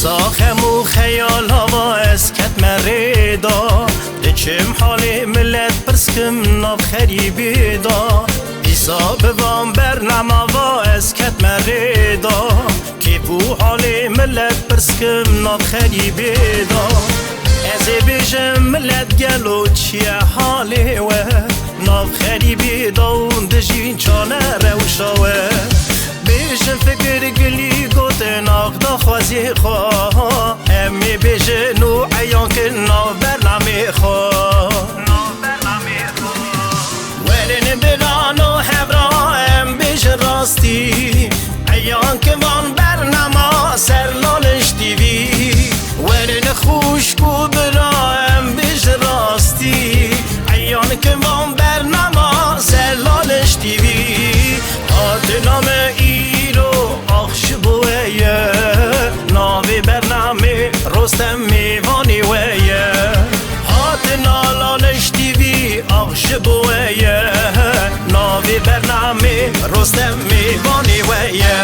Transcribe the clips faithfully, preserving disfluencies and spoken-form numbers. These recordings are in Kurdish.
Saxem û xeyala va ez ketme rê da. Diçim halê milet pirskim nav xerîbê da. Dîsa bi van bernama va ez ketme rê da. Kêf û halê milet pirskim nav xerîbê da. Ez ê bêjim milet gelo çi ye halê we. Nav xerîbê da û dijî çane rewşa we. Bêjin fikir gilî gotin ax daxwazê xwe. Em ê bêjin û eyan kin nav bernamê xwe. Werin birano hevra em bêjin rastî. Eyan kin van bernama ser Laliş T V. Werin xwişk û bira em bêjin rastî. Eyan kin van bernama ser Laliş T V. Hatina me îro ax ji bo we ye. Navê bernamê Rostem mêvanê we ye. Hatina Laliş T V ax ji bo we ye. Navê bernamê Rostem mêvanê we ye.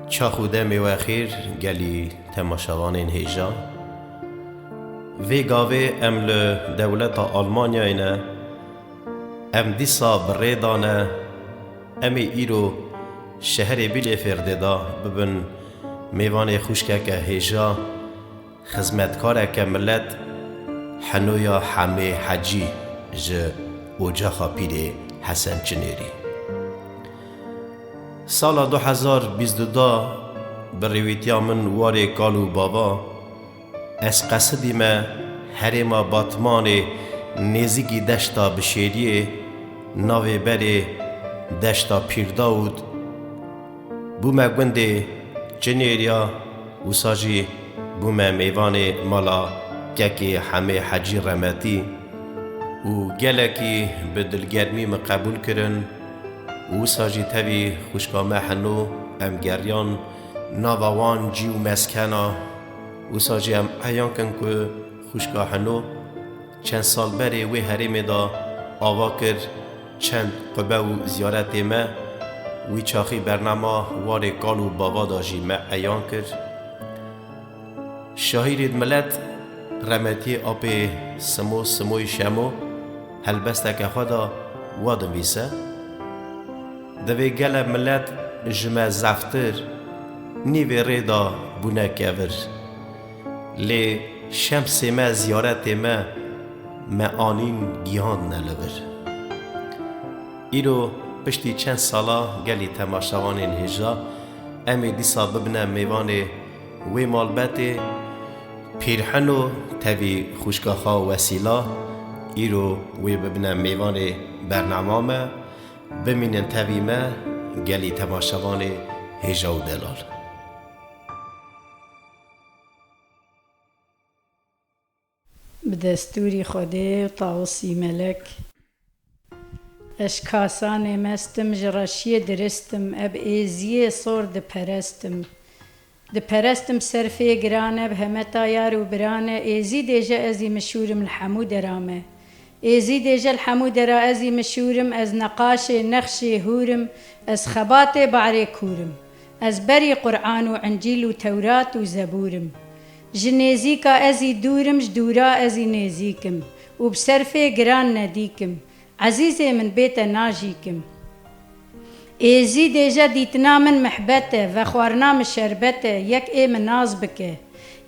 Çax û demê we xêr, gelî temaşevanên hêja. Vê gavê em li dewleta Almanyayê ne, em dîsa bi rê de ne, em ê îro şeherê Bielefeld de bibin mêvanê xwişkeke hêja. Xizmetkareke milet Henoya Hemê Hecî ji Ocaxa Pîrê Hesen Çinêrî. Sala du hezar bîst û du bi rêwîtiya min warê kal û bava, ez qesidîme herêma Batmanê nêzîkî deşta Bişêriyê, navê berê deşta Pîr Dawûd, bûme gundê Çinêriya, wisa jî bûme mêvanê mala kekê Hemê Hecî Remetî û gelekî bi dilgermî min qebûl kirin û wisa jî tevî xwişka me Heno em geriyan nava wan cî û meskena. Wisa jî em eyan kin ku xwişka Heno çend sal berê wê herêmê de ava kir çend qube û ziyaretê me, wî çaxî bernama warê kal û bava de jî me eyan kir. Şahîrê milet, remetiyê apê Simo Simoyî Şemo, helbesteke xwe de wa dinivîse: Divê gele milet ji me zeftir, nîvê rê de bûne kevir. Lê şemsê me ziyaretê me, me anîn gihandine li vir. Îro piştî çend sala gelî temaşevanên hêja, em ê dîsa bibine mêvanê wê malbetê. Pîr Heno tevî xwişka xwe Wesîla, îro wê bibine mêvanê bernama me. Bimînin tevî me, gelî temaşevanê hêja û delal. Bi destûrî Xwedê û Tawusî Melek. Ez ji Kasanê mestim, ji reşiyê diristim, eb êziyê sor diperestim. Diperestim serfê giran e, bi hemeta yar û biran e, êzî dêje ez î mişûr im li hemû dera me. Êzî dêje li hemû dera ez î mişûr im, ez neqaşê nexşê hûr im, ez xebatê bahrê kûr im. Ez berî Qur'an û Încîl û Tewrat û Zebûr im. Ji nêzîka ez î dûr im, ji dûra ez î nêzîk im û bi serfê giran nedîk im. Ezîzê min bê te najîkim. Êzî dêje dîtina min mihbet e, vexwarina min şerbet e, yek ê min nas bike.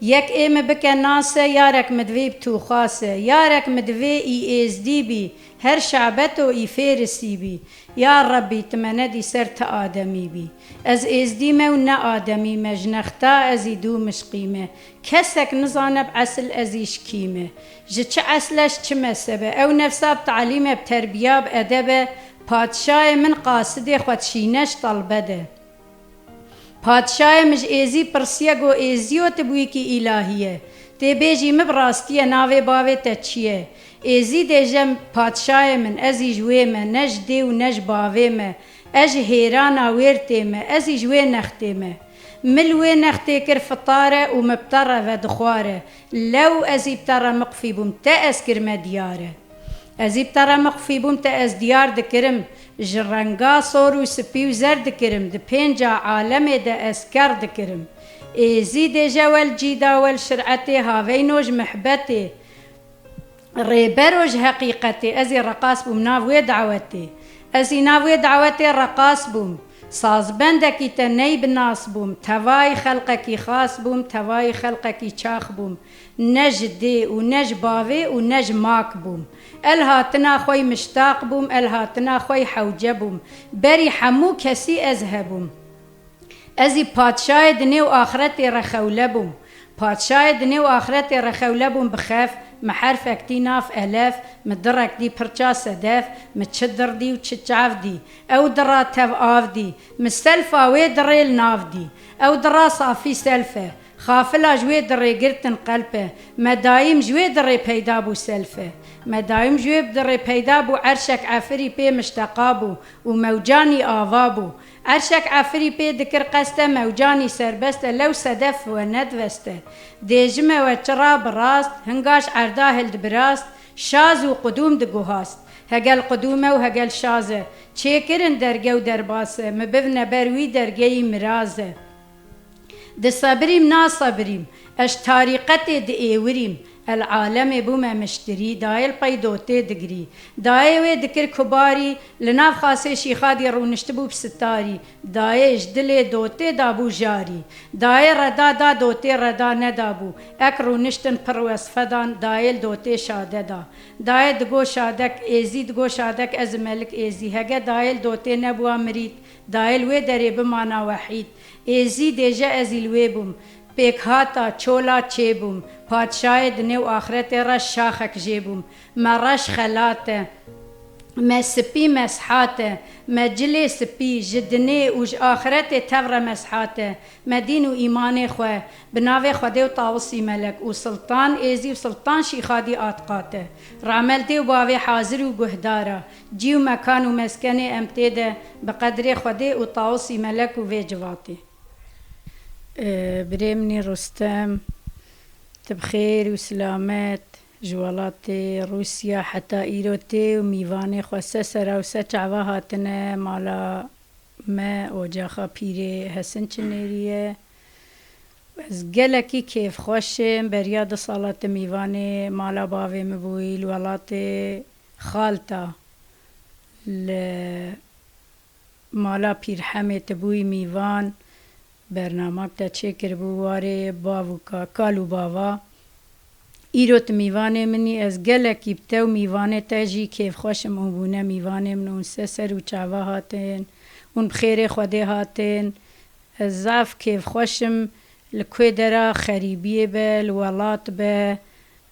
Yek ê min bike nas e, yarek min divê bi tûxas e, yarek min divê î êzdî bî, her şabeto î fêrisî bî. Ya Rebbî, tu me nedî ser ti ademî bî. Ez êzdî me û ne ademî me, ji nexta ez î dû mişqî me. Kesek nizane bi esil ez î ji kî me. Ji çi esle, ji çi mezhebe? Ew nefsa bi talîm e, bi terbiya, bi edeb e, padşayê min qasidê xwe dişîne ji telbed e. Padşayê min ji êzî pirsiye, got, êziyo tu bûyîkî îlahî ye. Tê bêjî min bi rastî ye, navê bavê te çi ye? Êzî dêje, padşayê min, ez î ji wê me, ne ji dê û ne ji bavê me. Ez ji hêrana wêrtê me, ez î ji wê nextê me. Min li wê nextê kir fitare û min bi te re vedixware. Lew ez î bi te re miqfî bûm, te ez kirime diyare. Ez î bi te re mixfî bûm, te ez diyar dikirim. Ji renga sor û spî û zer dikirim, di pênca alemê de ez ker dikirim. Êzî dêje wel cîda wel şir'etê, haveyno ji mihbetê. Rêbero ji heqîqetê, ez ê reqas bûm nav wê dawetê. Ez ê nav wê dawetê reqas bûm. Sazbendekî te ney bi nas bûm. Tevayî xelqekî xas bûm, tevayî xelqekî çax bûm. Ne ji dê û ne ji bavê û ne ji mak bûm. El hatina xwe yî miştaq bûm, el hatina xwe yî hewce bûm. Berî hemû kesî ez hebûm. Ez î padşayê dinê û axretê re xewle bûm. Padşayê dinê û axretê re xewle bûm bi xef, mi herfek dî nav elef, mi direk dî pirça sedef, mi çi dir dî û çi çav dî. Ew dira tev av dî, mi selfa wê dirê li nav dî. Ew dira safî self e, xafila ji wê dirê girtin qelp e. Me dayîm ji wê dirê peyda bû self e. Me dayîm ji wê dirê peyda bû, erşek efirî pê mişteqa bû û mewcanî ava bû. Erşek efirî pê dikir qeste, mewcanî serbest e, lew sedef we nediveste. Dêjime we çira bi rast, hingaş erda hildibirast, şaz û qudûm diguhast. Hegel qudûm e û hegel şaz e, çêkirin derge û derbas e, mi bivne ber wî dergeyî miraz e. Disebirîm, nasebirîm, ez ji tarîqetê diêwirîm, el alemê bûme miştirî, dayê li pey dotê digirî. Dayê wê dikir kubarî, li nav xasê şîxadî rûniştibû bi sitarî. Dayê ji dilê dotê dabû jarî. Dayê reda da dotê reda nedabû. Ek rûniştin pir wesfe dan, dayê li dotê şade da. Dayê digo şadek, êzî digo şadek, ez melik êzî. Hege dayê li dotê nebûa mirît, dayê li wê derê bimana wehîd. Êzî dêje ez î li wê bûm. Pêkhata çola çêbûm. Padşayê dinê û axretê re şaxek jê bûm. Me reş xelat e. Me spî meshat e. Me cilê spî ji dinê û ji axretê tev re meshat e. Me dîn û îmanê xwe bi navê Xwedê û Tawusî Melek û Siltan Êzî û Siltan Şîxadî atqate. Rehmetê û bavê hazir û guhdar e. Cî û mekan û meskenê em tê de bi qedrê Xwedê û Tawusî Melek û vê civatê. Birê min î Rustem, tu bi xêr û silamet ji welatê Rûsya heta îro tê û mîvanê xwe se sera û se çava hatine mala me, ocaxa pîrê Hesin Çinêrî ye. Ez gelekî kêfxweş im, beriya du sala tu mîvanê mala bavê min bûyî li welatê Xalta, li mala Pîrhemê tu bûyî mîvan, bernama te çêkiribû warê bav û ka-, kal û bava. Îro tu mîvanê min î, ez gelekî bi te û mîvanê te jî kêfxweş im, hûn bûne mîvanê min, hûn se ser û çava hatin, hûn bi xêrê Xwedê hatin. Ez zaf kêfxweş im, li ku dera xerîbiyê be, li welat be,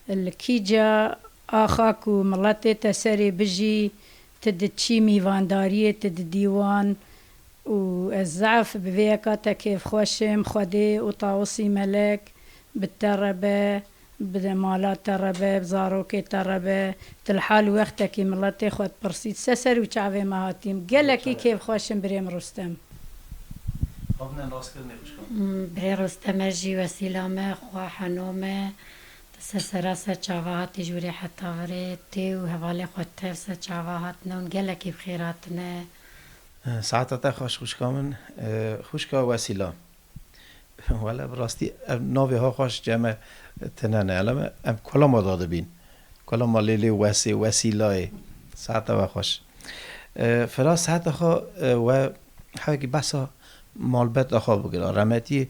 li kîca axa ku miletê te serê bijî, tu diçî mîvandariyê, tu didî wan û ez zaf bi vê yeka te kêfxweş im. Xwedê û Tawusî Melek bi te re be, bi mala te re be, bi zarokê te re be. Tu li hal û wextekî miletê xwe dipirsî, tu se ser û çavê me hatî. Gelekî kêfxweş im birê min Rustem. Xwebne rastkirinê xwişka. Hmm, birê Rustem, ez jî wesîla me, xwe heno me. Tu se sera se çava hatî ji wirê heta virê, tê û hevalê xwe tev se çava hatine hûn gelekî bi xêr hatine. Saeta te xweş xwişka min, xwişka Wesîla. Wele bi rastî ev navê ha xweş ceme tine ne. Ele me, em kolama da dibîn. Kolama Lêlê Wesê, Wesîlayê. Saeta we xweş. E, Firas, saeta xwe, e, we hevekî behsa malbeta xwe bikira. Remetiyê,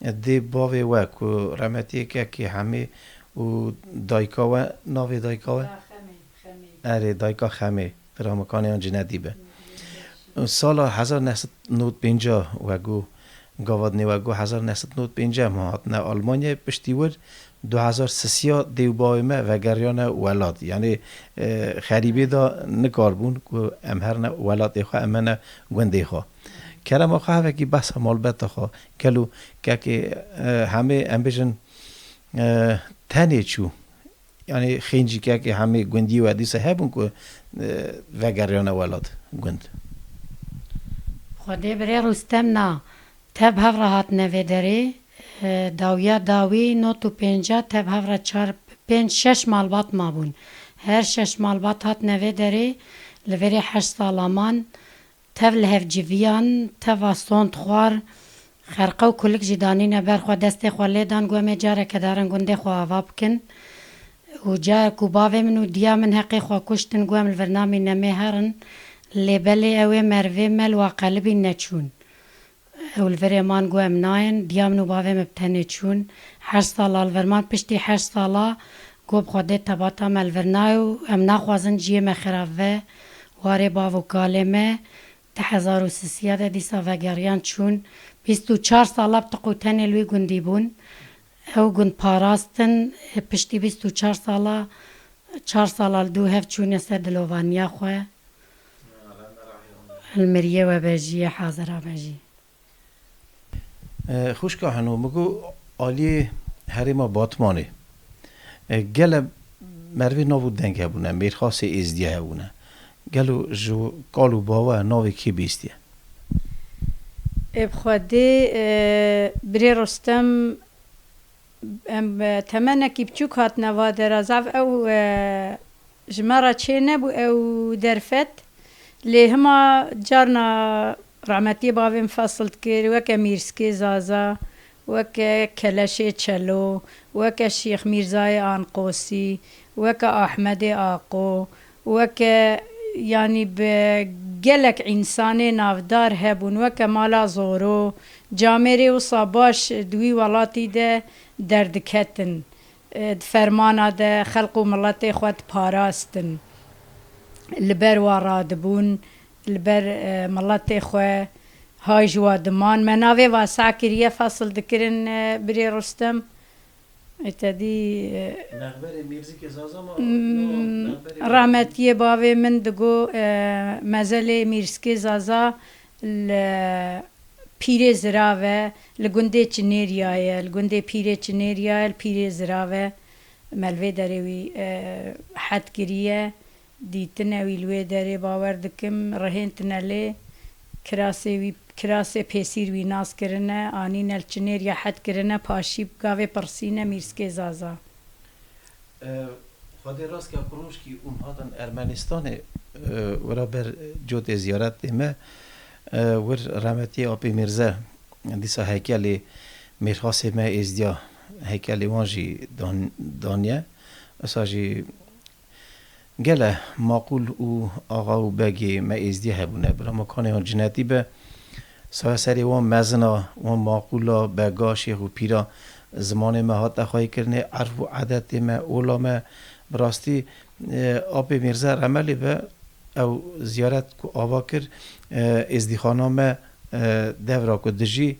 e, dê bavê we ku remetiyê kekê Hemê û dayika we, navê dayika we? Xemê, Xemê. Erê, dayika Xemê. Pira Mikanê yan Cinedî be. Sala hezar neh sed nod pêncah wegu gava dinê wegu hezar neh sed nod pêncah me hatine Almanyayê, piştî wir du hezar sisiya dê û bavê me vegeriyane welat. Yanî, e, xerîbê de nikarbûn ku em herine welatê xwe, em hene gundê xwe. Kerema xwe hevekî behsa malbeta xwe. Gelo kekê, e, Hemê em bêjin, e, tenê çû. Yanî xêncîkekê Hemê gundî we dîsa hebûn ku, e, vegeriyane welat gund? Xwedê birê Rustem na, tev hev re hatine vê derê, e, dawiya dawî nod û pêncah tev hev re çar, pênc, şeş malbat mabûn. Her şeş malbat hatine vê derê, li vêrê heşt sala man, tev li hev civiyan, teva sond xwar, xerqe û kulik jî danîne ber xwe, destê xwe lê dan, got, em ê careke darin gundê xwe ava bikin. Û carek ku bavê min û diya min heqê xwe kuştin, got, em li vir namîne, em ê herin. Lê belê ew ê merivê me li wa qelibî neçûn. Ew li virê man, got, em nayên, diya min û bavê min bi tenê çûn. Heşt sala li vir man, piştî heşt sala got, bi Xwedê tebata me li vir nayê û em naxwazin ciyê me xirab ve. Warê bav û kalê me di hezar û sisiya de dîsa vegeriyan çûn. Bîst û çar sala bi tiq û tenê li wî gundî bûn. Ew gund parastin, piştî bîst û çar sala, çar sala li dû hev çûne ser dilovaniya xwe. Li miriyê we be jî, yê hazira be jî. E, xwişka Heno, min got aliyê herêma Batmanê, e, gele merivê nav û deng hebûne, mêrxasê êzdiya hebûne. Gelo ji kal û bawe navê kê bihîstiye? Ê bi Xwedê, e, birê Rustem, em, e, temenekî biçûk hatine va dera, zaf ew, e, ji me re çê nebû ew derfet. Lê hima carna rehmetiyê bavê min fesil dikir, weke Mîrskê Zaza, weke Keleşê Çelo, weke Şêx Mîrzayê Anqosî, weke Ahmedê Aqo, weke, yanî bi gelek însanê navdar hebûn, weke Mala Zoro, camêrê wisa baş di wî welatî de derdiketin. E, di fermana de xelq û miletê xwe diparastin. Li ber wa radibûn, li ber, e, miletê xwe hay ji wa diman. Me navê wesa kiriye, fesil dikirin, e, birê Rustem. Ê te dî, e, Mexberê Mîrzikê Zaza ma, mm, no, mexberê rahmetiyê bavê min digo, e, mezelê Mîrzikê Zaza li Pîrê Zirav e, li gundê Çinêriya ye, li gundê Pîrê Çinêriya ye, li Pîrê Zirav e. Me li vê derê wî, e, hed kiriye, dîtine wî li wê derê, bawer dikim, rihêntine lê kirasê wî, kirasê pêsîr wî nas kirine, anîne li Çinêriya hed kirine, paşî gavê pirsîne Mîrskê Zaza. E, Xwedê rast ke ku rojkî hûn hatin Ermenistanê, e, wira ber cotê ziyaretê me, e, wir rahmetiyê Apê Mîrze, dîsa heykelê mêrxasê me êzdiya, heykelê wan jî dan-, daniye. Esa jî gele maqûl û axa û begê me êzdiya hebûne. Bira me kanê wan cinetî be. Saye serê wan mezina, wan maqûla, bega, şêx û pîra zimanê me hate xweyîkirinê, erf û edetê me, ola me, bi rastî, e, Apê Mîrze remelê be, ew ziyaret ku ava kir, e, êzdîxana me, e, devra ku dijî,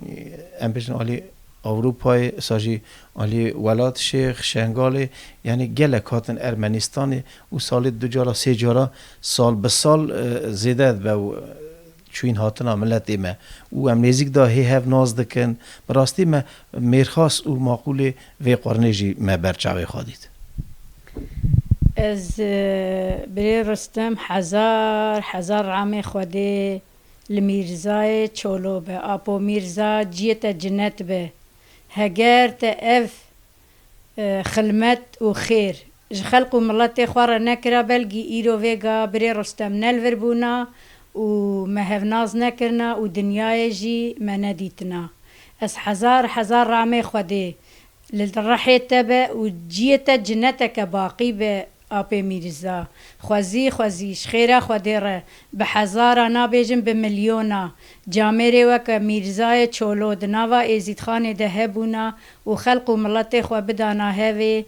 e, em bêjin alî Ewropayê, sa jî alî welat Şêx, Şengalê, yanî gelek hatin Ermenistanê û salê du cara, sê cara, sal bi sal, e, zêde dibe û, e, çûyîn hatina miletê me û em nêzîk de hê hev nas dikin. Bi rastî me mêrxas û maqûlê vê qurnê jî me ber çavê xwe dît. Ez, e, birê Rustem, hezar, hezar ramê Xwedê li Mîrzayê Çolo be. Apo Mîrza ciyê te cinet be. Heger te ev e, xilmet û xêr ji xelq û miletê xwe re nekira, belkî îro vêga birê Rustem ne li vir bûna û me hevnaz nekirina û dinyayê jî me nedîtina. Ez hezar hezar ramê Xwedê li rihê te be û ciyê te cineteke baqî be, Apê Mîrza. Xwezî, xwezî, ji xêra Xwedê re, bi hezara, nabêjim bi milyona, camêrê weke Mîrzayê Çolo di nava Êzîdxanê de hebûna û xelq û miletê xwe bidana hevê,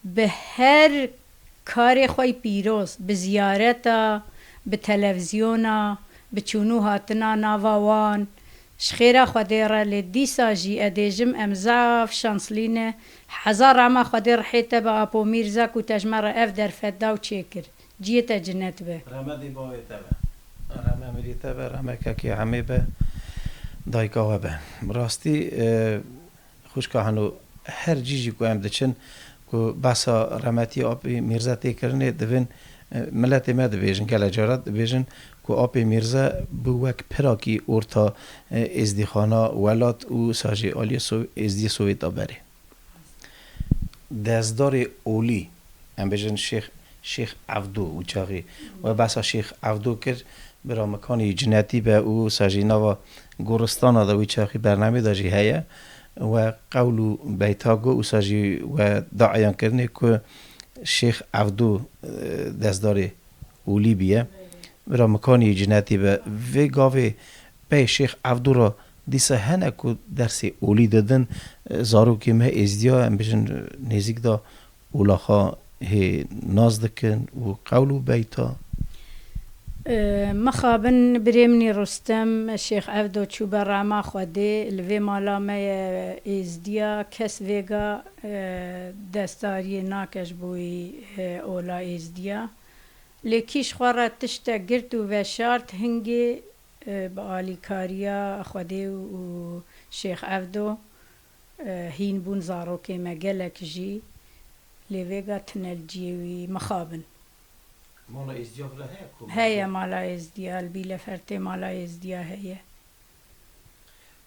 bi her karê xwe yî pîroz, bi ziyareta, bi televîzyona, bi çûn û hatina nava wan, ji xêra Xwedê re, lê dîsa jî ez dêjim em zaf şanslî ne. Hezar rama Xwedê rihê te be Apo Mîrza ku te ji me re ev derfet da û çêkir. Ciyê te cinet be. Rehmetê bavê te be. Rehme mirî te be, rehme kekê Emê be, dayika we be. Bi rastî, e, xwişka Heno, her cî jî ku em diçin, ku behsa rehmetî Apê Mîrze tê kirinê, divin, e, miletê me dibêjin, gelek cara dibêjin ku Apê Mîrze bû wek pirakî orta, e, êzdîxana welat û sa jî aliyê So-, êzdiyê Sowêta berê. Dezdarê olî em bêjin Şêx, Şêx Evdo û çaxî. We behsa Şêx Evdo kir, bira Mikanî cinetî be û wisa jî nava goristana de wî çaxî bernamê de jî heye. We qewl û beyta got, wisa jî we da eyankirinê ku Şêx Evdo, e, destdarê olî bûye. Bira Mikanî cinetî be. Vê gavê pey Şêx Evdo re dîsa hene ku dersê olî didin, e, zarokê me êzdiya, em bêjin, e, nêzîk de olaxa hê nas dikin û qewl û beyta. E, mixabin birê min î Rustem, Şêx Evdo çû be rema Xwedê, li vê mala me ye êzdiya, kes vêga, e, destariyê nake ji bo wî, e, ola êzdiya. Lê kî ji xwe re tiştek girt û veşart, hingê, e, bi alîkariya Xwedê û Şêx Evdo, e, hîn bûn zarokê me gelek jî. Lê vêga tine li ciyê wî mixabin. Mala Êzdiya vira heye ku? Heye, mala Êzdiya, li Bîlefertê mala Êzdiya heye.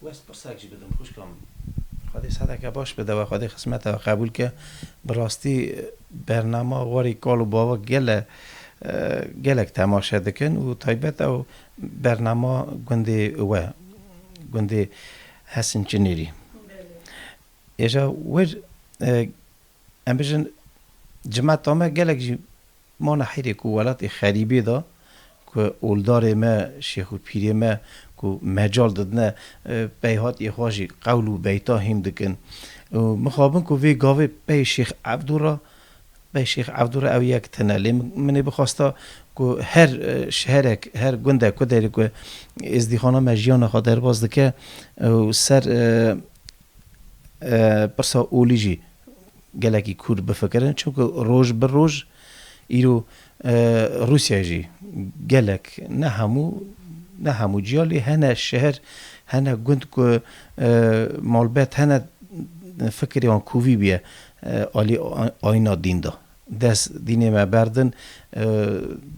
West pirsek jî bidim, xwişka min. Xwedê sedeke baş bide we, Xwedê xizmeta we qebûl ke. Bi rastî, e, bernama warî kal û bava gele, e, gelek temaşe dikin û taybet ew bernama gundê we, gundê Hesin Çinêrî. Êja wir, e, em bijin cimeta me gelek jî mana hêrê ku welatê xerîbê de ku oldarê me, şêx û pîrê me ku mecal didine, e, peyhatiyê xwe jî qewl û beyta hîm dikin. Û mixabin ku vê gavê pey Şêx Evdo re, pey Şêx Evdo re ew yek tine. Lê min, min ê bixwesta ku her, e, şeherek, her gundek ku derê ku êzdîxana me jiyana xwe derbas dike, e, û ser, e, e, pirsa olî jî gelekî kûr bifikirin. Çunku roj bi roj îro, e, Rûsya jî gelek, ne hemû, ne hemû ciya, lê hene şeher, hene gund ku, e, malbet hene fikirê wan kûvî bûye, e, alî a-, ayna dîn de. Dest dînê me berdin, e,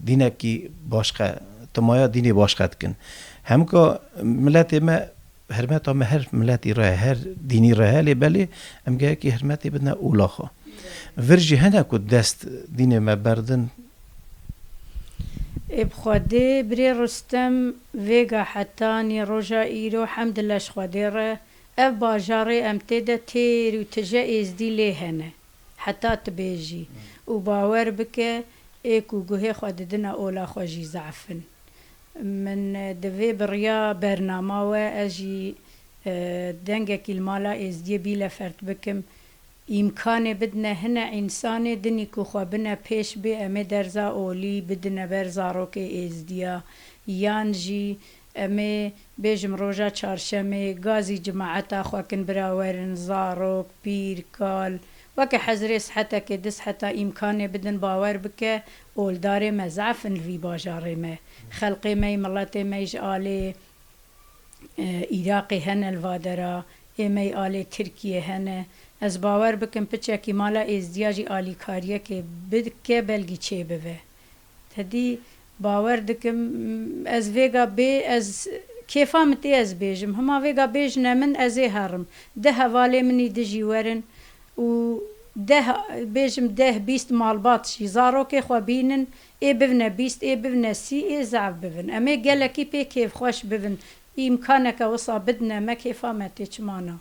dînekî başqe, timaya dînê başqe dikin. Hemika miletê me, hirmeta me her miletî re, her dînî re heye, lê belê em gerekî hirmetê bidine ola xwe. Vir jî hene ku dest dînê me berdin. Ê bi Xwedê, birê Rustem, vêga hetanî roja îro, hemdillah ji Xwedê re, ev bajarê em tê de têr û tije êzdî lê hene. Heta tu bêjî û bawer bike, ê ku guhê xwe didine ola xwe jî zaf in. Min, e, divê bi riya bernama we ez jî, e, dengekî li mala êzdiyê Bîlefert bikim. Îmkanê bidine hine însanê dinî ku xwe bine pêş bê, em ê derza olî bidine ber zarokê êzdiya, yan jî em ê bêjim roja çarşemê gazî cimaeta xwe kin bira werin, zarok, pîr, kal, weke hezirê sihetekê, du siheta îmkanê bidin, bawer bike, oldarê me zaf in li vî bajarê me. Xelkê me yî, miletê me yî ji alê, e, Iraqê hene li va dera, ê me yî alê Tirkiyê hene. Ez bawer bikim piçekî mala êzdiya jî alîkariyekê bike, belgî çêbibe. Te dî bawer dikim, ez vêga bê, ez kêfa min tê ez bêjim. Hima vêga bêjine min, ez ê herim. Deh hevalê min î dijî werin û deh, bêjim deh, bîst malbat jî zarokê xwe bînin, ê bivne bîst, ê bivne sî, ê zaf bivin. Em ê gelekî pê kêfxweş bivin. Îmkaneke wisa bidine me, kêfa me tê, çima na?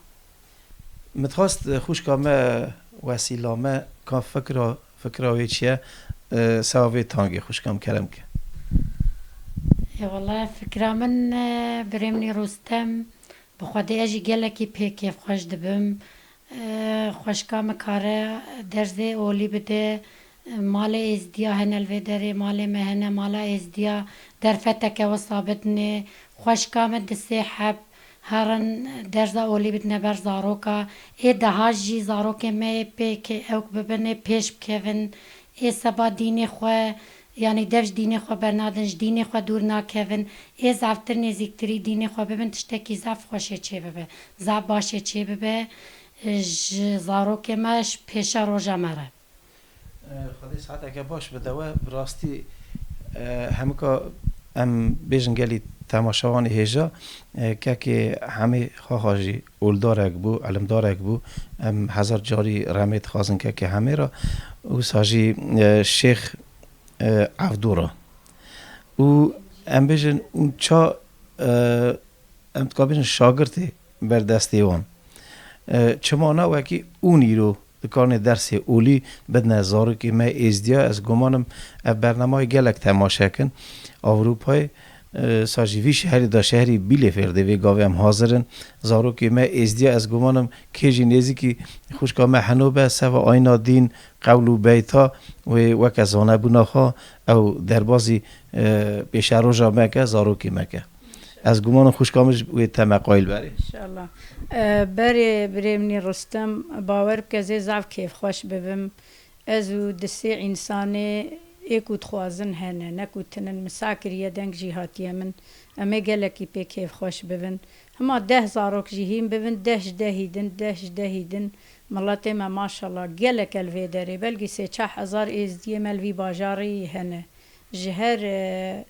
Min dixwest, e, xwişka me, Wesîla me, ka fikra, fikra wê çi ye, e, sewa vê tangê xwişka min kerem ke. Ê wele fikra min, e, birê min î Rûstem, bi Xwedê ez jî gelekî pê kêfxweş dibim. E, xwişka min kare derzê olî bide, malê êzdiya hene li vê derê, malê me hene, mala êzdiya derfeteke wisa bidinê. Xwişka min di sê heb herin derza olî bidine ber zaroka. Ê deha jî zarokê me yê pê ke ewk bibin, ê pêş bikevin. Ê seba dînê xwe, yanî dev ji dînê xwe bernadin, ji dînê xwe dûr nakevin. Ê zaftir nêzîktirî dînê xwe bibin, tiştekî zaf xweşê çê bibe. Zaf başê çê bibe, e, ji zarokê me, ji pêşa roja me re. E, Xwedê saeteke baş bide we. Bi rastî, e, hemika em bêjin gelî temaşevanê hêja, e, kekê Hemê Xaxa jî oldarek bû, ilimdarek bû. Em hezar carî remê dixwazin kekê Hemê re. Wisa jî, e, Şêx, e, Evdû re. Û em bêjin, û ça, e, em dikabêjin şagirtê ber destê wan. E, çima na wekî ûn îro dikarine dersê olî bidine zarokê me êzdiya? Ez gumanim ev bernamayê gelek temaşe kin. Ewropayê, e, sa jî vî şehrî da şehrî Bîlêfêrdê vê gavê em hazir in. Zarokê me êzdiya, ez gumanim kê jî nêzîkî xwişka me Heno be, seva ayna dîn, qewl û beyta wê weke zanebûna xwe ew derbazî, e, pêşeroja me ke, zarokê me ke. Ez gumanim xwişka min ji wê teme qayil berê. İnşallah. E, berê birê min î Rustem, bawer bike zê zaf kêfxweş bibim. Ez û di sê însanê ê ku dixwazin hene, ne ku tinin, min sa kiriye, deng jî hatiye min. Em ê gelekî pê kêfxweş bibin. Hima deh zarok jî hîn bibin, deh ji dehî din, deh ji dehî din. Miletê me maşallah gelek e li vê derê. Belkî sê çar hezar êzdiyê me li vî bajarî hene. Ji her, e,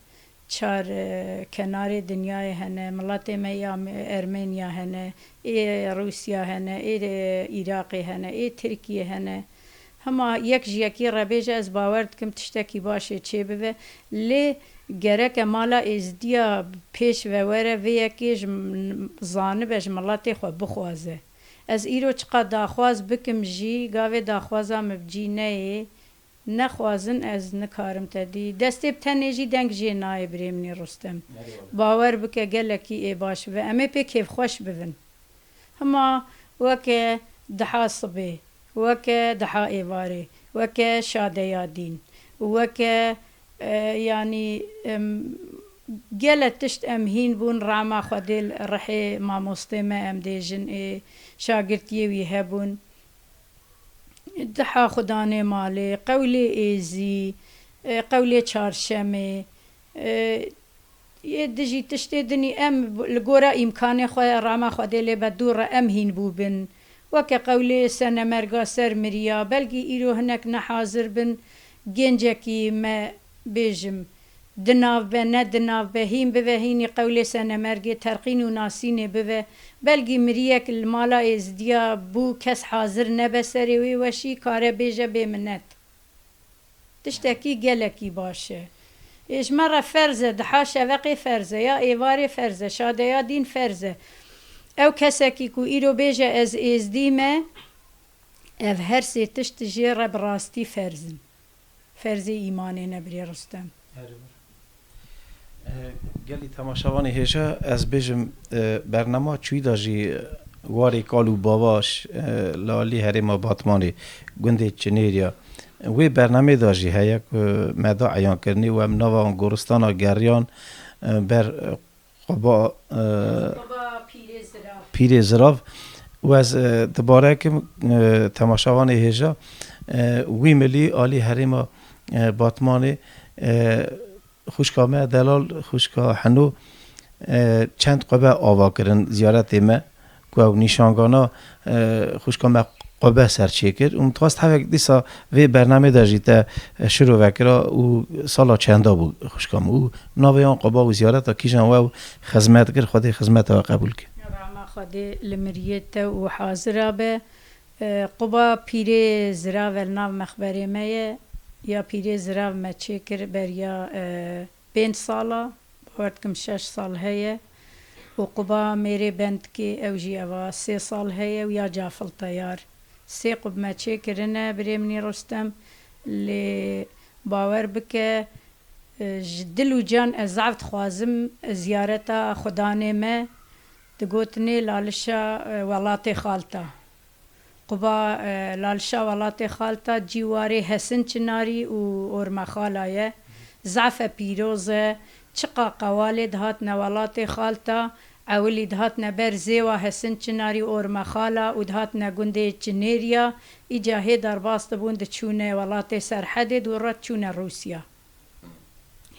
çar, e, kenarê dinyayê hene. Miletê me ya Ermeniya hene, ê Rûsya hene, ê, e, Iraqê hene, ê Tirkiyê hene. Hema yek ji yekî re bêje, ez bawer dikim tiştekî baş ê çêbibe. Lê gereke mala êzdiya pêş ve were, vê yekê ji m-, zanibe, ji miletê xwe bixwaze. Ez îro çiqa daxwaz bikim jî, gavê daxwaza min bi cî neyê. Nexwazin ez nikarim te dî. Destê bi tenê jî deng jê nayê birê min î Rustem. Bawer bike gelekî ê baş bibe. Em ê pê kêfxweş bibin. Hima weke diha sibê, weke diha êvarê, weke şadeya dîn, weke, e, yanî, em, gele tişt em hîn bûn, rama Xwedê li rihê mamostê me em dêjin ê şagirtiyê wî hebûn. Diha xudanê malê, qewlê êzî, e, qewlê çarşemê, e, yê dijî tiştê dinî em li gora îmkanê xwe rama Xwedê lê be dûr re em hîn bûbin. Weke qewlê senemerga ser miriya, belkî îro hinek nehazir bin, gencekî me bêjim, di nav be, ne di nav be, hîn bibe, hînî qewlê senemergê, terqîn û nasînê bibe. Belkî miriyek li mala êzdiya bû, kes hazir nebe serê wê weşî, kare bêje bê minet. Tiştekî gelekî baş e. Ê ji me re ferz e, diha şeveqê ferz e, ya êvarê ferz e, şadeya dîn ferz e. Ew kesekî ku îro bêje ez êzdî me, ev her sê tişt jê re bi rastî ferz in. Ferzê îmanê ne birê Rustem. E, gelî temaşevanê hêja, ez bêjim, e, bernama çûyî da jî warê kal û bava ş-, e, li alî herêma Batmanê, gundê Çinêriya. Wê bernamê da jî heye ku me da eyankirinê û em nava goristana geriyan, e, ber, e, Quba, e, Quba Pîrê Zirav. Pîrê Zirav. Û ez, e, dibare kim, e, temaşevanê hêja, e, wî milî alî herêma, e, Batmanê, e, xwişka me delal, xwişka Heno, e, çend qube ava kirin ziyaretê me, ku ew nîşangana, e, xwişka me qube ser çêkir. Û min dixwest hevek dîsa vê bernamê de jî te, e, şirove kira û sala çenda bû xwişka min. Û navê wan quba û ziyareta kîjan we ew xizmet kir, Xwedê xizmeta we qebûl ke. Rama Xwedê li miriyê te û hazira be. E, quba Pîrê Zirav li nav mexberê me ye. Ya Pîrê Zirav me çêkir beriya, e, pênc sala, bawer dikim şeş sal heye. Û quba Mêrê Bendikê, ew jî eva sê sal heye û ya Cafil Teyar. Sê qub me çêkirine, birê min î Rustem, lê bawer bike, e, ji dil û can ez zaf dixwazim ziyareta xudanê me, digotinê Lalişa, e, welatê Xalta. Quba, e, Lalişa welatê Xalta cîwarê Hesin Çinarî û Ormexala ye. Zaf e pîroz e. Çiqa qewalê dihatine welatê Xalta, ewilî dihatine ber zêwa Hesin Çinarî û Ormexala û dihatine gundê Çinêriya, îca hê derbas dibûn, diçûne welatê Serhedê, dû re diçûne Rûsya.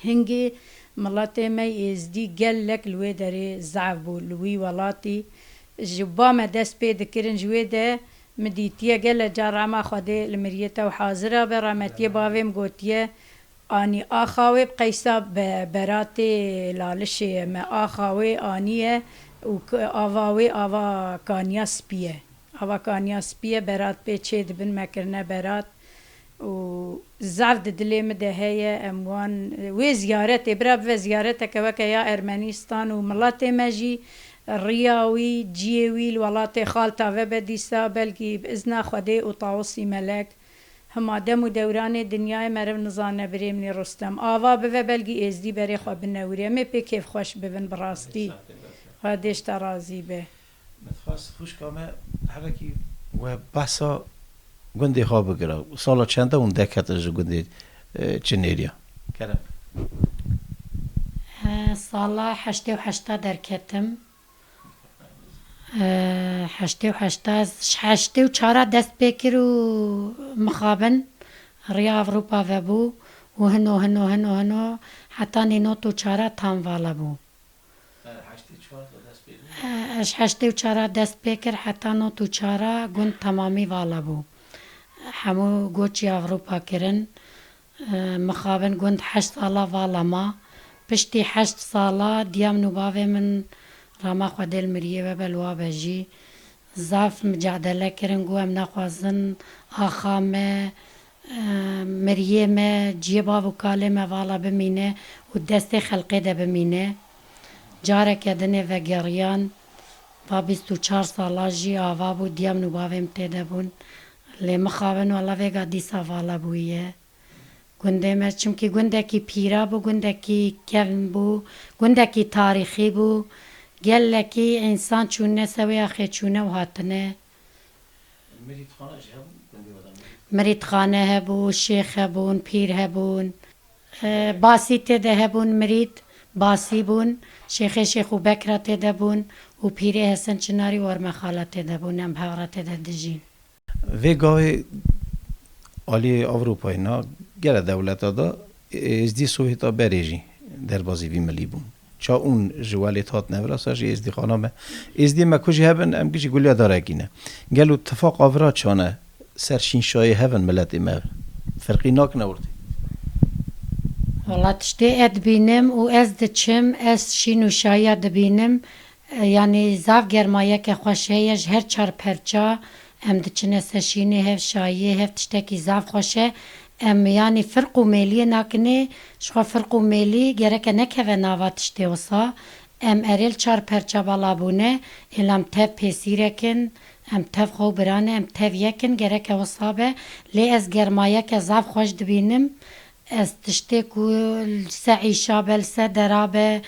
Hingê miletê me êzdî gelek li wê derê zaf bû, li wî welatî. Ji ba me dest pê dikirin, ji wê de min dîtiye gele car rama Xwedê li miriyê te û hazira be, rahmetiyê bavê min gotiye, anî axa wê bi qeysa be-, beratê Lalişê ye, me axa wê aniye û k-, ava wê ava kaniya spî ye. Ava kaniya spî ye, berat pê çê dibin, me kirine berat. û zaf di dilê min de heye, em wan, wê ziyaretê, bira bive ziyareteke weke ya Ermenîstan û miletê me jî, riya wî, ciyê wî li welatê xalta ve be dîsa, belkî bi izna Xwedê û Tawusî Melek, hima dem û dewranê dinyayê meriv nizane birê min ê Rustem. Ava bive belkî êzdî berê xwe binewire. Em ê pê kêfxweş bibin bi rastî. Xwedê ji te razî be. Min dixwest xwişka me herekî we behsa gundê xwe bikira. Sala çend e hûn derketin ji gundê, e, Çinêriya? Kerem. E, sala heştê û heşta derketim. E, heştê û heşta, ji heştê û çara dest pê kir û mixabin riya Ewropa vebû û hino, hino, hino, hino heta nî not û çara tam vala bû. E, heştê çar de dest pê kir. E, ji heştê û çara dest pê kir heta not û çara gund temamî vala bû. Hemû goçî Ewropa kirin. E, mixabin gund heşt sala vala ma. Piştî heşt sala diya min û bavê min rama Xwedê li miriyê ve be li wa be jî. Zaf micadele kirin, got, em naxwazin axa me, e, miriyê me, ciyê bav û kalê me vala bimîne û destê xelkê de bimîne. Careke dinê vegeriyan, va bîst û çar sala jî ava bû, diya min û bavê min tê de bûn. Lê mixabin wela vêga dîsa vala bûye. Gundê me, çimkî gundekî pîra bû, gundekî kevn bû, gundekî tarîxî bû. Gelekî însan çûne ser wê axê çûne û hatine. Mirîtxane jî hebû gundê we de? Mirîtxane hebû, şêx hebûn, pîr hebûn. E, basî tê de hebûn, mirît, basî bûn. Şêxê Şêx û Bekra tê de bûn û pîrê Hesen Çinarî û Orme Xala tê de bûn. Em bi hev re tê de dijîn. Vê gavê aliyê Ewropayê na gele dewleta de êzdî Sowêta berê jî derbazî vî milî bûn. Ça ûn ji welêt hatine vira, sa jî êzdîxana me. Êzdî me ku jî hebin, em gijî gulya darekî ne. Gelo tifaq a vira çane ser şînşayê hevin miletê me? Ferqî nakine ortê. Wala tiştê ez dibînim û ez diçim, ez şîn û şayiya dibînim. E, yanî zaf germayeke xweş heye ji her çar perça. Em diçine ser şînê, hev şayiyê, hev tiştekî zaf xweş e. Em yanî firq û mêliyê nakinê, ji xwe firq û mêlî gereke nekeve nava tiştê wisa. Em erê li çar perça bala bûne, êla em tev pêsîrek in, em tev xwe û biran e, em tev yek in, gereke wisa be. Lê ez germayeke zaf xweş dibînim. Ez tiştê ku li se îşa be, li se dera be,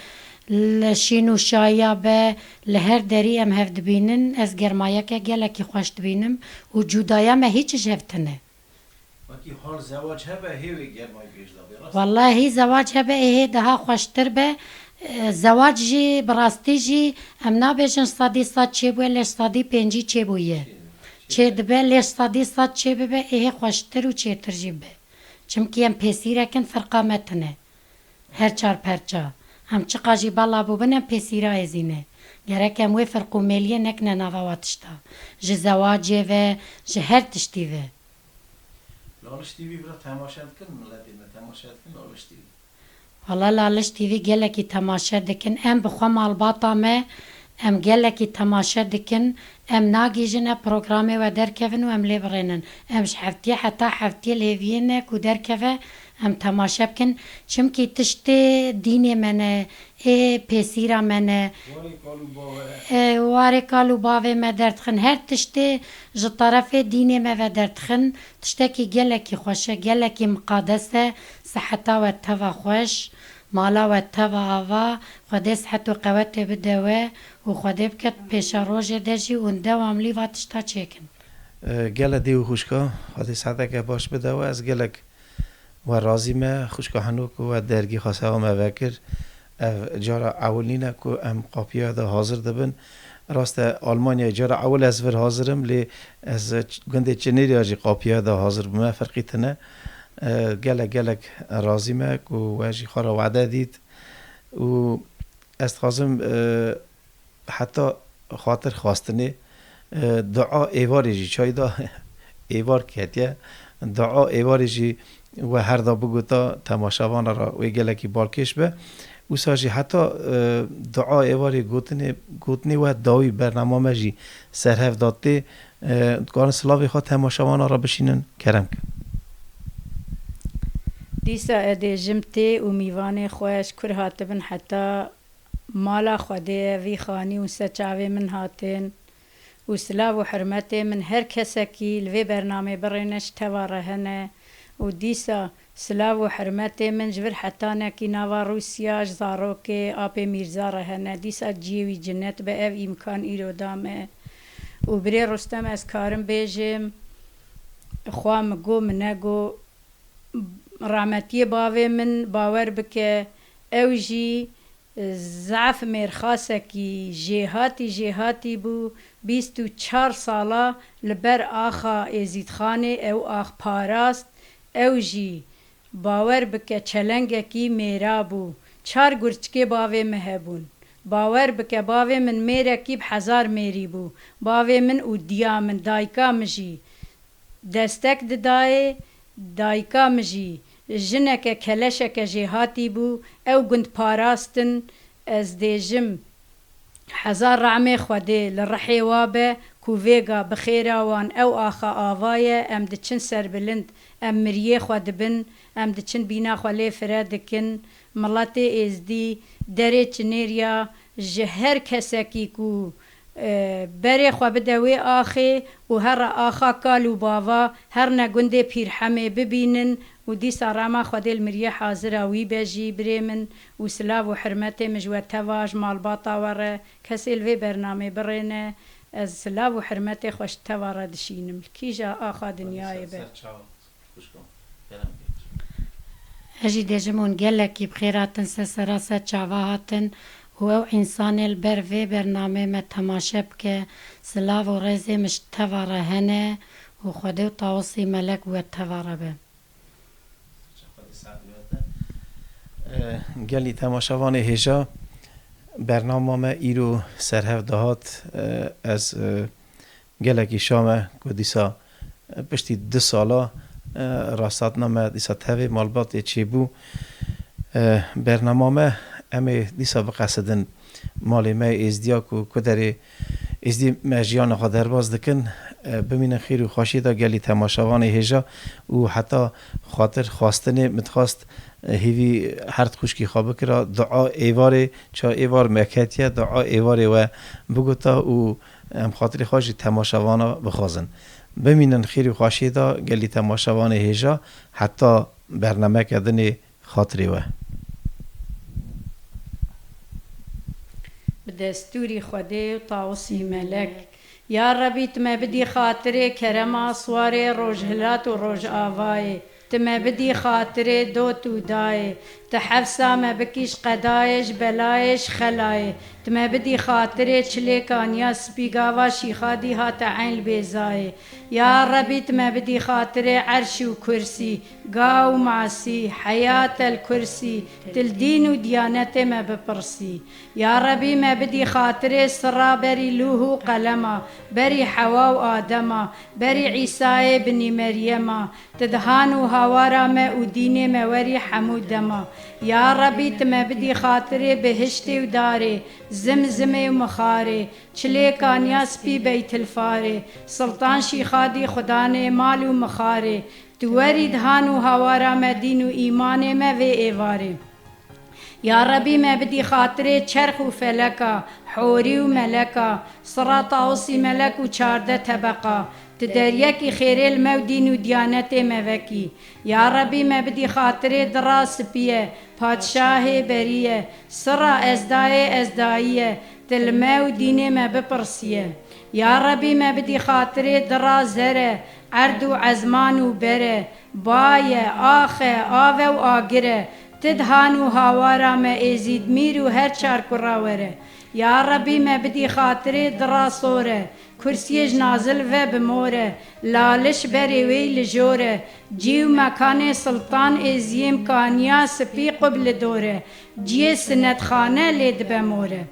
li şîn û şayiya be, li her derî em hev dibînin. Ez germayeke gelekî xweş dibînim û cudaya me hîç ji hev tine. Wekî hal zewac hebe hê wê germayî pêş dabê, rast? Wallahî zewac hebe ê hê daha xweştir be. E, zewac jî bi rastî jî em nabêjin sedî sed çêbûye, lê sedî pêncî çêbûye. Çê dibe, lê sedî sed çê bibe ê hê xweştir û çêtir jî be. Çimkî em pêsîrek in, firqa me tune. Her çar perça. Em çiqa jî bela bûbin, em pêsîra êzî ne. Gerek em wê firq û mêliyê nekine nava wa tişta. Ji zewacê ve, ji her tiştî ve. Laliş T V bira temaşe dikin, miletê me temaşe dikin Laliş T V. Wala Laliş T V gelekî temaşe dikin. Em bi xwe malbata me, em gelekî temaşe dikin. Em nagihîjin ev programê we derkevin û em lê birênin. Em ji heftiyê heta heftiyê li hêviyê ne ku derkeve, em temaşe bikin. Çimkî tiştê dînê me ne, ê pêsîra me ne. Warê kal û bavê. Ê, warê kal û bavê me derdixin. Her tiştê ji terefê dînê me ve derdixin. Tiştekî gelekî xweş e, gelekî miqades e. Siheta we teva xweş, mala we teva ava. Xwedê sihet û qewetê bide we û Xwedê bike pêşerojê de jî hûn dewamlî va tişta çêkin. E, gele dê û xwişka, Xwedê siheteke baş bide we. Ez gelek we razî me, xwişka Heno ku we dergî xwe sewa me vekir. Ev cara ewil nîne ku em qapiya de hazir dibin. Rast e, Almanyayê cara ewil ez vir hazir im, lê ez gundê Çinêriya jî qapiya de hazir bûme, ferqî tine. E, gelek, gelek razî me ku we jî xwe re wede dît û ez dixwazim, e, heta xatir xwestinê, e, dua êvarê jî çayda êvar ketiye. Dua êvarê jî we her da bigota temaşevana re wê gelekî balkêş be. Wisa jî heta, e, dua êvarê gotinê, gotinê we dawî bernama me jî serhev da tê. E, dikarin silavê xwe temaşevana re bişînin, kerem ke. Dîsa ez dêjim tê û mîvanê xwe ji kur hatibin heta mala Xwedê ye, vî xanî û ser çavê min hatin û silav û hurmetê min her kesekî li vê bernamê birêne ji teva re hene û dîsa silav û hurmetê min ji vir hetanekî nava Rûsya ji zarokê apê Mîrza re hene. Dîsa ciyê wî cinet be, ev îmkan îro da me. Û birê Rustem ez karim bêjim, xwa min got, min negot, Rahmetiyê bavê min, bawer bike, ew jî zaf mêrxasekî jêhatî jêhatî bû, bîst û çar sala li ber axa Êzîdxanê ew ax parast, ew jî, bawer bike, çelengekî mêra bû. Çar gurçikê bavê min hebûn. Bawer bike, bavê min mêrekî bi hezar mêrî bû. Bavê min û diya min, dayika min jî destek didayê. Dayika min jî jineke keleşeke jêhatî bû, ew gund parastin. Ez dêjim, hezar rehmê Xwedê li rihê wa be ku vêga bi xêra wan ew axa ava ye, em diçin serbilind, em miriyê xwe dibin, em diçin bîna xwe lê fire dikin. Miletê Êzdî derê çinêriya ji her kesekî ku, e, berê xwe bide wê axê û here axa kal û bava, herne gundê Pîrhemê bibînin û dîsa rema Xwedê li miriyê hazira wî be jî birê min û silav û hurmetê min ji we teva, ji malbata we re, kesê li vê bernamê birêne, ez silav û hurmetê xwe ji teva re dişînim. Li kîja axa dinyayê be. Ez jî dêjim hûn gelekî bi xêr hatin, ser sera ser çava hatin û ew însanê li ber vê bernamê me temaşe bike, silav û rêzê min ji teva re hene û Xwedê û Tawusî Melek we teva re be. Eh, gelî temaşevanê hêja, bernama me îro serhev dihat. Eh, ez, eh, Gelekî şa me ku dîsa, e, piştî du sala, e, rasthatina me dîsa tevê malbatê çêbû. E, bernama me, em ê dîsa biqesidin malê me yê Êzdiya ku, ku derê Êzdî me jiyana xwe derbas dikin. E, bimînin xêr û xweşiyê de gelî temaşevanê hêja û heta xatir xwestinê min dixwest, e, hêvî her xwişkî xwe bikira, dua êvarê, ça êvar me ketiye, dua êvarê we bigota û Em xatirê xwe ji temaşevana bixwazin. Bimînin xêr û xweşiyê de gelî temaşevanê hêja heta bernameke dinê xatirê we. Bi destûrî Xwedê û Tawusî Melek. Ya Rebî, tu me bidî xatirê kerema siwarê Rojhilat û Rojavayê. Tu me bidî xatirê dot û dayê. Tu hefsa me bikî ji qedayê, ji belayê, ji xelayê. Tu me bidî xatirê çilê kaniya spî gava Şîxadî hate eyn li bêzayê. Ya Rebî, tu me bidî xatirê erş û kursî, ga û masî, heyat el kursî, tu li dîn û diyanetê me bipirsî. Ya Rebî, me bidî xatirê sira berî lûh û qelema, berî Hewa û Adema, berî Îsayê binî Meryema, tu di han û hawara me û dînê me werî hemû dema. Ya Rebî, tu me bidî xatirê bihiştê û darê, zimzimê û mixarê, çilê kaniya spî Beytilfarê, Siltan Şîxadî Xudanê mal û mixarê, tu werî di han û hawara me dîn û îmanê me vê êvarê. Ya Rebî, me bidî xatirê çerx û feleka, horî û meleka, sira Tawusî Melek û çardeh tebeqa. Tu deryekî xêrê li me û dîn û diyanetê me vekî. Ya Rebî, me bidî xatirê dira spî ye, padşahê berî ye, sira ezdayê ezdayî ye, tu li me û dînê me bipirsiye. Ya Rebî, me bidî xatirê dira zer e, erd û ezman û ber e, bay e, ax e, av e û agir e. Ti di han û hawara me Êzîdmîr û her çar kura were. Ya Rebî, me bidî xatirê dira sor e, kursiyê ji nazil ve bi mor e, laliş berê wê li jor e, cî û mekanê siltan êziyê îmkaniya spî qub li dor e, ciyê sinetxane lê dibe mor e.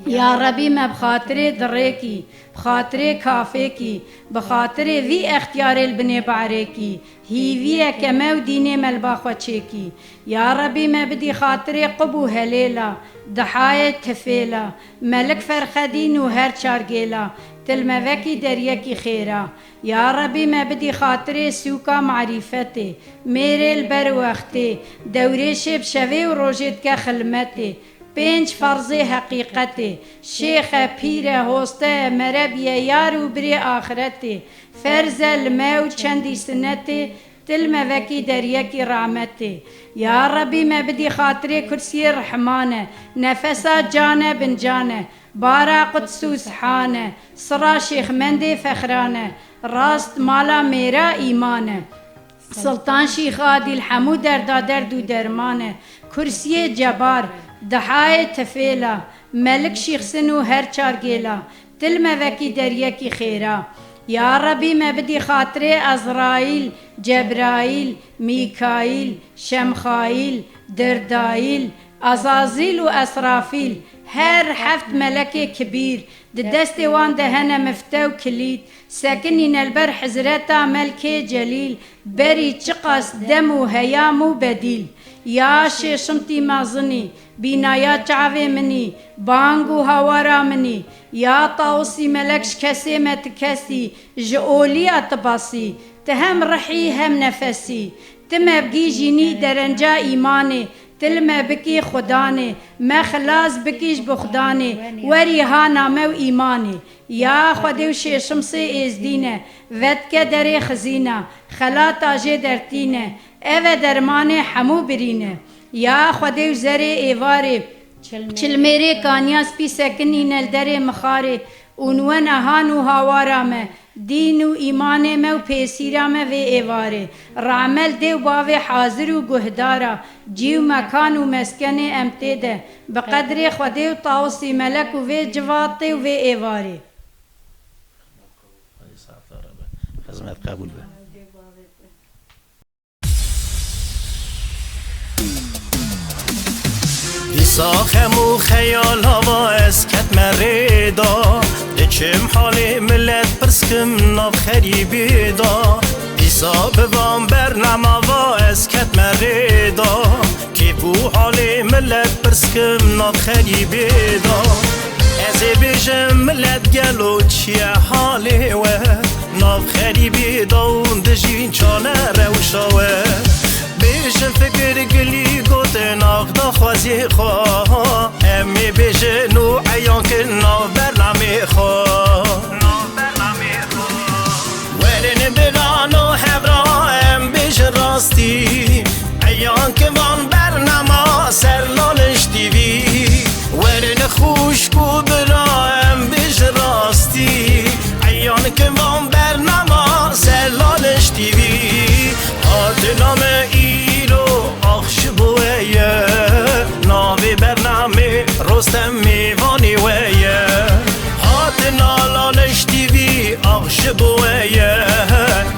Ya Rebî, me bi xatirê dirêkî, bi xatirê kafêkî, bi xatirê vî extiyarê li binê barêkî, hîviyeke me û dînê me li ba xwe çêkî. Ya Rebî, me bidî xatirê qub û helêla, dihayê tifêla, Melik Ferxedîn û her çar gêla, Til me vekî deryekî xêra. Ya Rebî me bidî xatirê sûka marîfetê. Mêrê li ber wextê. Dewrêşê bi şevê û rojê dike xilmetê. Pênc ferzê heqîqetê. Şêx e, pîr e, hoste ye, mereb ye, yar û birê axiretê. Ferz e li me û çendî sinetê. Til me vekî deryekî rahmetê. Ya Rebî me bidî xatirê kursiyê rihman e. Nefesa can e, bin can e. Bara Quds û Sihan e. Sira Şêxmendê Fexran e. Rast mala mêra îman e. Siltan Şîx Adîl hemû derda derd û derman e. Kursiyê cebar, dihayê tifêla, Melik Şîxsin û her çar gêla. Til me vekî deryekî xêra. Ya Rebî me bidî xatirê Ezraîl, Cebraîl, Mîkaîl, Şemxaîl, Dirdaîl, Ezazîl û Esrafîl, her heft melekê kibîr, di destê wan de hene mifte û kilît, sekinîne li ber hizreta Melkê Celîl, berî çiqas dem û heyam û bedîl. Ya şêşimtî mezinî, bînaya çavê min î, bang û hawara min î. Ya Tawusî melek ji kesê me ti kes î, ji olî ya ti basî, ti hem rih î hem nefes î. Ti me bigî jînî derenca îmanê, til me bikî xudanê, me xilas bikî ji buxdanê, werî hana me û îmanê. Ya Xwedê û Şêşimsê êzdî ne, vedike derê xizîna, xelata jê dertîne, ev e dermanê hemû birîne. Ya Xwedê û zerê êvarê, çilmêrê kaniya spî sekinîne li derê mixarê, û niwena han û hawara me, dîn û îmanê me û pêsîra me vê êvarê. Rahme li dê û bavê hazir û guhdara, cî û mekan û meskenê em tê de, bi qedrê Xwedê û Tawusî melek û vê civatê û vê êvarê. Xizmet qebûl be. Dîsa xem û xeyala va ez ketme rê da. Diçim halê milet pirs kim nav xerîbê da. Dîsa bi van bernama va ez ketme rê da. Kêf û halê milet pirs kim nav xerîbê da. Ez ê bêjim milet gelo çi ye halê we? Nav xerîbê da û dijî çane rewşa we. Bêjin fikir gilî gotin ax daxwazê xwe. Em ê bêjin û eyan kin nav bernamê xwe. Werin birano hevra em bêjin rastî. Eyan kin van bernama ser Laliş T V. Werin xwişk û bira em bêjin rastî. Eyan kin van bernama ser Laliş T V. Hatina me îro ax ji bo we ye. Navê bernamê Rostem mêvanê we ye. Hatina Laliş T V ax ji bo we ye.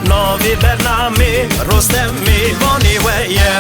Navê bernamê Rostem mêvanê we ye.